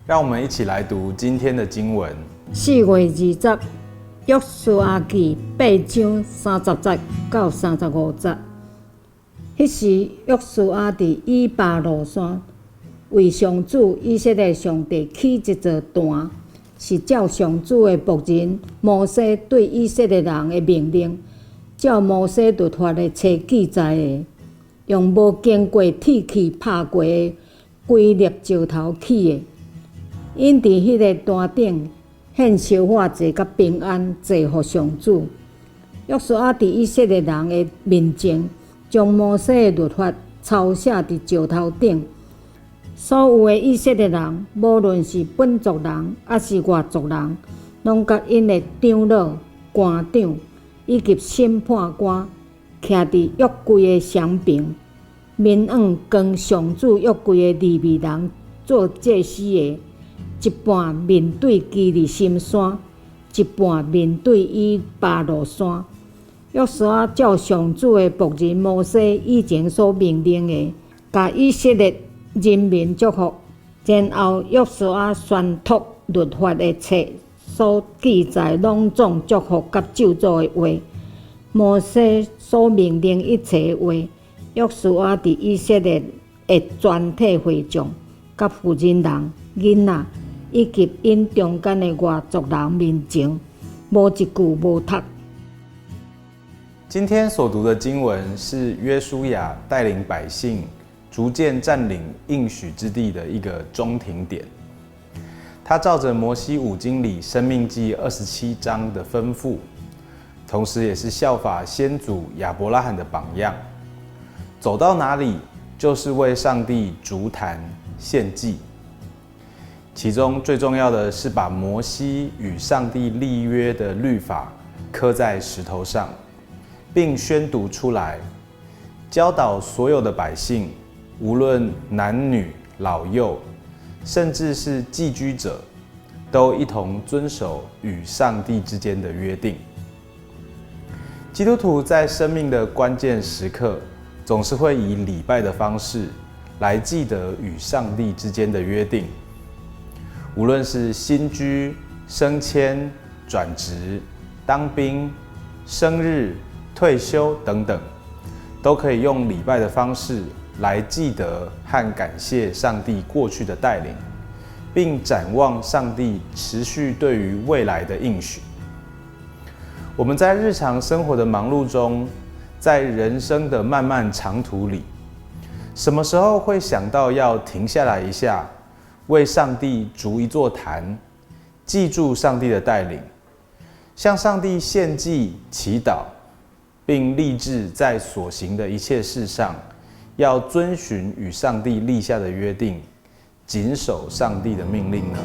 讓我們一起來讀今天的經文。4月20，約書亞記八章三十節到三十五節。彼時，約書亞佇以巴路山為上主以色列上帝起一座壇，是照上主的僕人摩西對以色列人的命令，照摩西律法的冊記載的，用無經過鐵器拍過的規粒石頭起的。𪜶佇彼个壇頂獻燒化祭佮平安祭予上主。約書亞佇以色列人的面前，將摩西的律法抄寫佇石頭頂。所有的以色列人，無論是本族人抑是外族人，攏佮𪜶的長老、官長以及審判官，徛佇約櫃的雙爿，面向扛上主約櫃的利未人做祭司的，一半面對基利心山，一半面對以巴路山。約書亞照上主的僕人摩西以前所命令的，共以色列人民祝福。然後約書亞宣讀律法的冊所記載攏總祝福佮咒詛的話，摩西所命令一切的話，約書亞佇以色列的全體會眾、佮婦人、囡仔，以及𪜶中間的外族人面前，無一句無讀。今天所讀的經文是約書亞帶領百姓逐漸佔領應許之地的一個中停點。他照着摩西五經裡申命記27章的吩咐，同時也是效法先祖亞伯拉罕的榜樣，走到哪裡就是為上帝築壇獻祭。其中最重要的是把摩西與上帝立約的律法刻在石頭上，並宣讀出來，教導所有的百姓，無論男女老幼，甚至是寄居者，都一同遵守與上帝之間的約定。基督徒在生命的關鍵時刻，總是會以禮拜的方式來記得與上帝之間的約定。無論是新居、升遷、轉職、當兵、生日、退休等等，都可以用禮拜的方式來記得和感謝上帝過去的帶領，並展望上帝持續對於未來的應許。我們在日常生活的忙碌中，在人生的漫漫長途裡，什麼時候會想到要停下來一下，為上帝築一座壇，記住上帝的帶領，向上帝獻祭、祈禱，並立志在所行的一切事上，要遵循與上帝立下的約定，謹守上帝的命令呢？